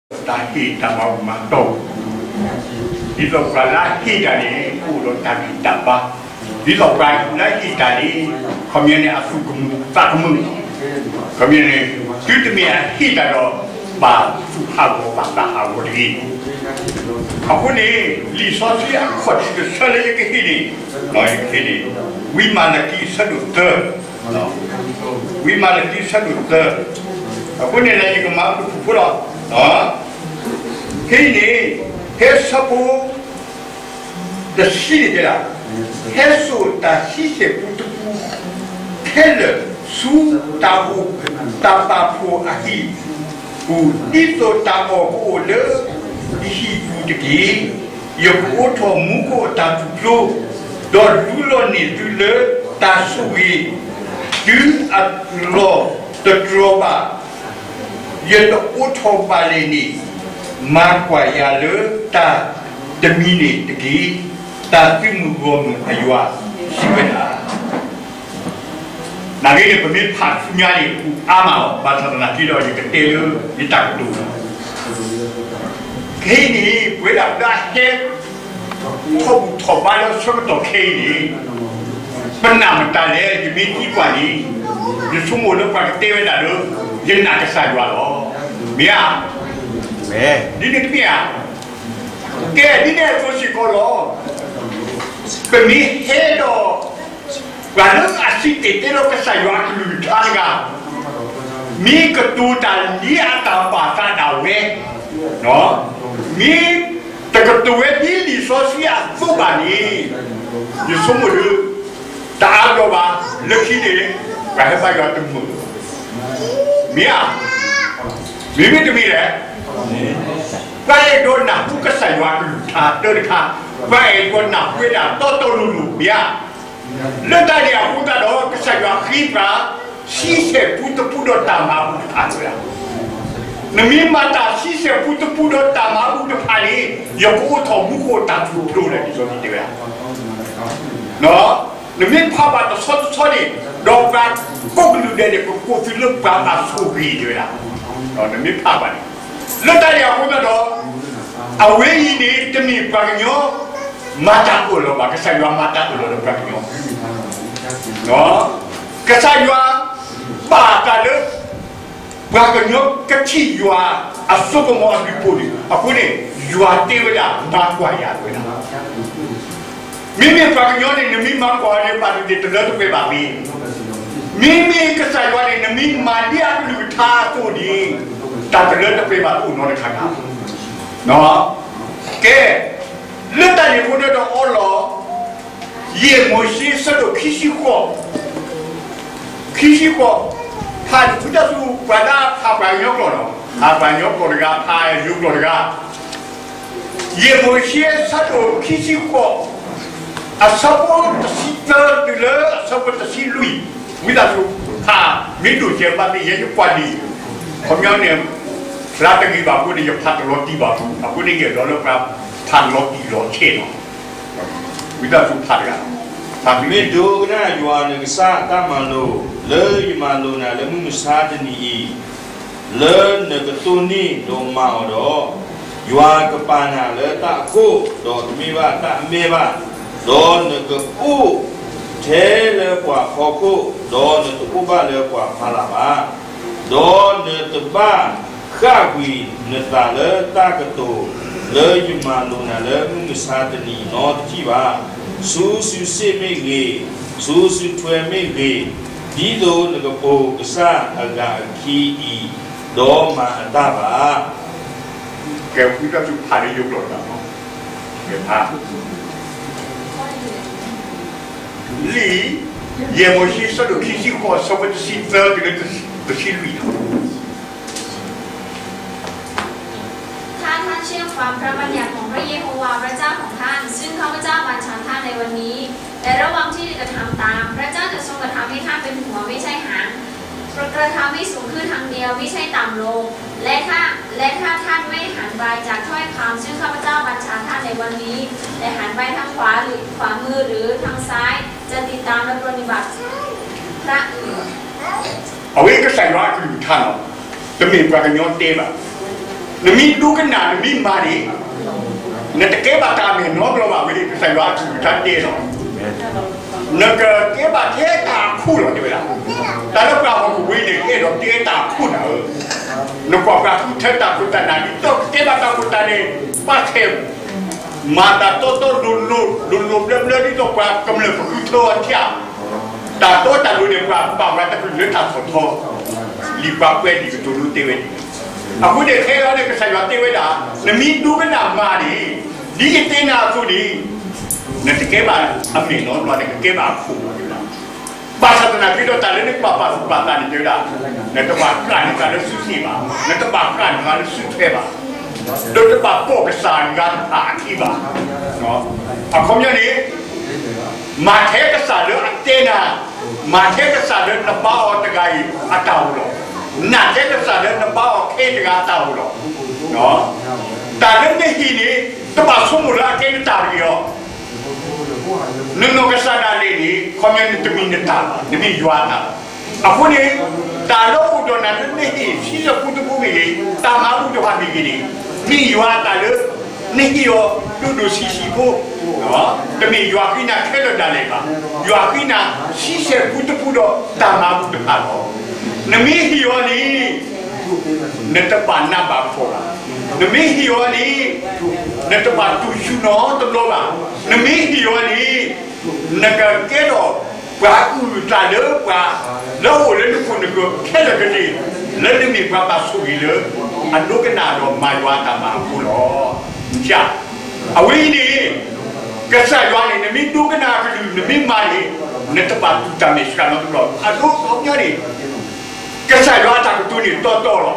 တၢ်ဟ့ၣ်တၢ်မၤဘူၣ်မၤတီၢ်, ဒ်သိးပှၤလၢအဟ့ၣ်တၢ်န့ၣ် ကအိၣ်ဒီးတၢ်ဂံၢ်တၢ်ဘါ, ဒ်သိးပှၤလၢအဟ့ၣ်တၢ်န့ၣ် ခီပညီန့ၣ် အသူၣ်ကမုာ်သးကမုာ်, ခီပညီန့ၣ် တုၤတမ့ၢ်အဟ့ၣ်တၢ်ဒီး ဘၣ်သူၣ်ဟးဂီၤဘၣ်သးဟးဂီၤတဂ့ၤ. အဃိန့ၣ် လံာ်စီဆှံအခီၣ်ထံးတဆၢလၢယကဟ့ၣ်န့ၣ်, ယကဟ့ၣ်န့ၣ် ဝံမၤလကံအဆၢဒိၣ်သၢ, ဝံမၤလကံအဆၢဒိၣ်သၢ, အဃိန့ၣ်လၢယကမၤအိၣ်တပူၤဖိလီၤ. ဖဲအံၤန့ၣ် ဖဲဆၢဖိ တဆံန့ၣ်တဲဒၣ်, ဟဲစိာ်တၢ်ဆံဆဲၣ်ပူတပူ ခဲလၢာ်ဆူတၢ်အိၣ်တၢ်ပာ်ဖှိၣ်အဟံၣ်ပူၤ ဒ်သိးတၢ်အီၣ်ကအိၣ်လၢယဟံၣ်ပူၤတက့ၢ်. ယကအိးထီၣ်မူခိၣ်အတၢ်ထူၣ်ဖျိ, ဒီးလူလီၤန့ၢ်သုလၢတၢ်ဆိၣ်ဂ့ၤ, တုၤအလီၢ်တတြီၤဘၣ် ယတအိးထီၣ်ဘၣ်လဲၣ်န့ၣ်, မၤကွၢ်ယၤလၢတၢ်တမံၤန့ၣ်တက့ၢ်. တၢ်သုးမုၢ်ဂီၢ်မုၢ်အယွၤစံးဝဲဒၣ်. နာ်ဂ့ၤန့ၣ် ပမ့ၢ်ဖးဆူညါန့ၣ် ပူၤအါမးလီၤ. ဘၣ်ဆၣ်သနာ်က့ဒီး ယကတဲလၢယတၢ်ကတိၤလီၤ. ခဲအံၤန့ၣ် ပဝဲဒၣ်လၢအဟဲ ထီၣ်ဘူၣ်ထီၣ်ဘါလၢဆၢကတီၢ်ခဲအံၤန့ၣ် ပနာ်မတၤလဲၣ် ယမ့ၢ်သံကွၢ်န့ၣ် ယဆိကမိၣ်လၢပှၤကတဲဝဲဒၣ်လၢ ယနာ်ကစၢ်ယွၤလီၤ. မ့ၢ်ဧါ. ဒ်န့ၣ်တမ့ၢ်ဧါ. ကဲ ဒ်န့ၣ်အသိးစ့ၢ်ကီးလီၤ. ပမ့ၢ်ဟဲဒီး ပှၤလၢအစံးတ့ၢ်တဲလီၤကစၢ်ယွၤအကလုၢ်ကထါတဂၤ မ့ၢ်ကတိၤတၢ်လၢအတၢ်ဘၣ်သးဒၣ်ဝဲ, မ့ၢ်တကတိၤဝဲဒ်လံာ်စီဆှံအသိးဘၣ်န့ၣ် ယဆိကမိၣ်ဒီး တအါဘျီဘၣ် လၢခံန့ၣ် ပှၤဟဲဘါယွၤတမုာ်. မ့ၢ်ဧါ. မ့မ့ၢ်တမ့ၢ်လဲၣ်. ပှၤအဲၣ်ဒိးနၢ်ဟူကစၢ်ယွၤအကလုၢ်ကထါတၢတခါ, ပှၤအဲၣ်ဒိးနၢ်ဟူဝဲဒၣ်တီတီလိၤလိၤ မ့ၢ်ဧါ. လၢတၢ်န့ၣ်အဃိသတးဒီး ကစၢ်ယွၤဃ့ပှၤ ဆံဆဲၣ်ပူတပူဒီးတၢ်မၤဘူၣ်တဖၣ်ဝဲဒၣ်. နမ့ၢ်မၤတၢ်ဆံဆဲၣ်ပူတပူဒီးတၢ်မၤဘူၣ်တဖၣ်န့ၣ် ယကအိးထီၣ်မူခိၣ်တၢ်ထူၣ်ဖျိလၢ လံာ်စီဆှံတဲဝဲဒၣ်. နမ့ၢ်ဖးဘၣ်တဆီတဆီန့ၣ် ဒီးပှၤကိးကလုာ်ဒဲးန့ၣ် ကကိးသုလၢပှၤဘၣ်ဆိၣ်ဂ့ၤတဲဝဲဒၣ်. နမ့ၢ်ဖးဘၣ်န့ၣ် လၢတၢ်န့ၣ်အဃိသတးဒီး အဝဲအံၤန့ၣ် တမ့ၢ်ပှၤကညီ မၤတၢ်အၢၣ်လီၤဘၣ်, ကစၢ်ယွၤမၤတၢ်အၢၣ်လီၤလၢပှၤကညီ. ကစၢ်ယွၤ ဘၣ်တၢ်လၢ ပှၤကညီကထံၣ်ယွၤအစိကမီၤအဘျုးအဖှိၣ်န့ၣ် အဃိန့ၣ် ယွၤတဲဝဲဒၣ် မၤကွၢ်ယၤဝဲဒၣ်. မ့မ့ၢ်ပှၤကညီန့ၣ် နမ့ၢ်မၤကွၢ်န့ၣ် ဘၣ်သ့ၣ်သ့ၣ်တလၢတပှဲၤဘၣ်မ့ၢ်, မ့မ့ၢ်ကစၢ်ယွၤန့ၣ် နမ့ၢ်မၤဒ်အကလုၢ်ကထါအသိးန့ၣ် တၢ်တလၢတပှဲၤဘၣ်တအိၣ်နီတခါဘၣ်. ကဲ, လၢတၢ်န့ၣ်အဃိဒီးအီလီၤ ယဲၢ်မိၤၡ့အဆၢဒိၣ်ခံဆံဃိး, ခံဆံဃိး, ဖးတၢ်ဆူပှၤဒၣ်ဖးပှၤကညီကျိာ်လီၤ, ဖးပှၤကညီကျိာ်တဂၤ ဖးယိၤကျိာ်တဂၤ, ယဲၢ်မိၤၡ့အဆၢဒိၣ်ခံဆံဃိး, အဆၢဖိတဆံသၢတုၤလၢအဆၢဖိတဆံလွံၢ်, ဝံသးစူၤဖး, မ့ၢ်ဒိၣ်စဲးဘၣ်သ့ၣ်ယဲယကွၢ်လံ, ခီပညီန့ၣ် ဖျါတဂ့ၤဘၣ်အဃိန့ၣ် ယဖးတလီၤတံၢ်ဘၣ်အဃိန့ၣ် ယအဲၣ်ဒိးလၢပှၤဖးလီၤတံၢ်လီၤဆဲးလီၤ. ဝံသးစူၤဖးတဂၤ, မ့ၢ်ဒိကနၣ်ယွၤနကစၢ်အတၢ်မၤလိာ် လၢယမၤလိာ်နၤလၢမုၢ်မဆါတနံၤအံၤ, လၢနကတိၢ်န့ၢ်ဒီးမၤအီၤဒီး, ယွၤကပာ်နၤလၢတၢ်အခိၣ် ဒီးတမ့ၢ်ဘၣ်တၢ်အမဲၢ်ဘၣ်, ဒီးနကအိၣ်ထဲလၢပှၤဖီခိၣ်, ဒီးနတအိၣ်ဘၣ်လၢပှၤဖီလာ်ဘၣ်. ဒီးနတဘၣ်ဃၣ်ကွံာ်နသးလၢတၢ်ကတိၤ လၢယမၤလိာ်နၤလၢမုၢ်မဆါတနံၤအံၤနီတထံၣ်ဘၣ်, ဆူစုစ့ၣ်မ့ၢ်ဂ့ၤ, ဆူစုထွဲမ့ၢ်ဂ့ၤ, ဒ်သိးနကပိာ်ကစၢ်အဂၤအခံအံၤ, ဒီးမၤအတၢ်ဘၣ်. ကဲ, ဝံသးစူၤဖးလၢယိၤကျိာ်တဂၤ, ကဲဖး လံာ်ယဲၢ်မိၤၡ့ အဆၢဒိၣ်ခံဆံဃိး အဆၢဖိတဆံသၢတုၤလၢတဆံလွံၢ်လီၤ. ถ้าท่านเชื่อฟังพระบัญญัติของพระเยโฮวาห์พระเจ้าของท่าน ซึ่งข้าพเจ้าบัญชาท่านในวันนี้ และระวังที่จะกระทำตาม พระเจ้าจะทรงกระทำให้ท่านเป็นหัวไม่ใช่หาง กระทำให้สูงขึ้นทางเดียว ไม่ใช่ต่ำลง และถ้า และถ้าท่านไม่หันไปจากถ้อยคำซึ่งข้าพเจ้าบัญชาท่านในวันนี้ แต่หันไปทางขวาหรือขวามือหรือทางซ้าย จะติดตามและปรนนิบัติพระอื่น အဝဲကစၢ်ယွၤအကလုၢ်ကထါလီၤ. တမ့ၢ်ပှၤကညီတဲဘၣ်. နမ့ၢ်ဒိကနၣ် နမ့ၢ်မၤန့ၣ်, နတကဲဘၣ်တၢ်အမဲၢ်နီတဘျီဘၣ်ဝဲန့ၣ် ကစၢ်ယွၤအကလုၢ်ကထါတဲလီၤ. နကကဲဘၣ်ထဲတၢ်အခိၣ်လီၤ တဲဝဲဒၣ်. တၢ်လၢပှၤဟီၣ်ခိၣ်ဖိအံၤန့ၣ် ကအဲၣ်ဒိးတဲတၢ်အခိၣ်နၤဧၢ, နကွၢ်ပှၤဃုထၢတၢ်ခိၣ်တၢ်နၢ် ဒ်သိးကတဲဘၣ်တၢ်ခိၣ်တၢ်နၢ်န့ၣ် ပာ်ဆဲး မၤတၢ်တီတီလိၤလိၤ လိၤလိၤဘျၢဘျၢ ဒ်သိးပှၤကမျၢၢ်ကဃုထၢအီၤထံၣ်, တၢ်တီတၢ်လိၤန့ၣ် ပှၤဘၣ်ပှၤတကလုာ်လၢတၢ်ဆီၣ်ထီ, လံာ်ပှၤကွဲးလံာ်ကတိၤဒိတဲဝဲန့ၣ်, အဃိန့ၣ် ခဲအံၤန့ၣ် ကစၢ်ယွၤတဲဝဲဒၣ်, နမ့ၢ်ဒိကနၣ်မၤန့ၣ်, ဒ်ယတဲနၤအသိးန့ၣ်, နတကဲဘၣ်အမဲၢ်နီတဘျီ နကကဲဘၣ်အခိၣ်လီၤ တဲဝဲဒၣ်. ဘၣ်ဆၣ်သနာ်က့ဒီးတၢ်လၢနကဘၣ်ပာ်သူၣ်ပာ်သးန့ၣ် တဲဝဲဒၣ်, နတဘၣ်ကြၢးန့ၢ်တၢ်လၢစုစ့ၣ်ဘၣ်, နတဘၣ်ကြၢးန့ၢ်တၢ်လၢစုထွဲဘၣ်, ဒီးတဘၣ်ပိာ်ကစၢ်တဂၤတဖၣ်အခံဘၣ်. အခီပညီန့ၣ်, မၤထဲကစၢ်လၢအတဲနၤ, မၤထဲကစၢ်လၢနဘါအီၤတဂၤအံၤအတၢ်အိၣ်လီၤ. နာ်ထဲကစၢ်လၢနဘါအီၤခဲတဂၤအတၢ်အိၣ်လီၤ. တၢ်လၢနဟ့ၣ်န့ၣ်, တဘၣ်ဆိကမိၣ်လၢအကဲနတၢ်တဂ့ၤအီၤ နနီၢ်ကစၢ်ဒၣ်လဲာ်န့ၣ် ခီပညီန့ၣ်တမ့ၢ်နတၢ်ဘၣ်, နမ့ၢ်ယွၤအတၢ်လီၤ. အဃိန့ၣ်, တၢ်လၢအိၣ်ဒီးနၤလၢနဟ့ၣ်ဆံဆဲၣ်ပူတပူမ့ၢ်ဂ့ၤ, တၢ်မၤဘူၣ်တဖၣ်မ့ၢ်ဂ့ၤန့ၣ်, မ့ၢ်ယွၤအတၢ်လၢ နဟ့ၣ်အီၤဒိၣ်ဒိၣ်ဆံးဆံးဖိ, တမ့ၢ်ယွၤဃ့နၤခဲလၢာ်ဒၣ်လဲာ်ဘၣ်. ယွၤဃ့နၤဆံဆဲၣ်ပူတပူဒီးတၢ်မၤဘူၣ်တဖၣ်လီၤ. နမ့ၢ်ဟ့ၣ်အီၤန့ၣ် နတဘၣ်နးဘၣ်ဖှီၣ်ဘၣ်. နမ့ၢ်ဟ့ၣ်အီၤန့ၣ်, နတဘၣ်တူၢ်ဆူၣ်နီတဘျီဘၣ်. နမ့ၢ်ဟ့ၣ်အီၤန့ၣ်, နကကဲထီၣ်ပှၤအုၣ်အသးလၢပှၤ, လၢအအိၣ်လၢနခိၣ်နကၢၢ်ခဲလၢာ်ကန့ၢ်, လၢနမ့ၢ်ပှၤဘၣ်ဆိၣ်ဂ့ၤလၢ အဒိကနၣ်ဒီးမၤယွၤအတၢ်မၤအဃိလီၤ. အဝဲအံၤန့ၣ်, ကစၢ်ယွၤန့ၣ် နမ့ၢ်ဒိကနၣ်အကလုၢ် နမ့ၢ်မၤန့ၣ်, နတဘၣ်တူၢ်တၢ်မဲာ်ဆှးနီတဘျီ. အဒိခီပညီန့ၣ်, ကစၢ်ယွၤအတၢ်ကတိၤန့ၣ်တီတီလီၤ.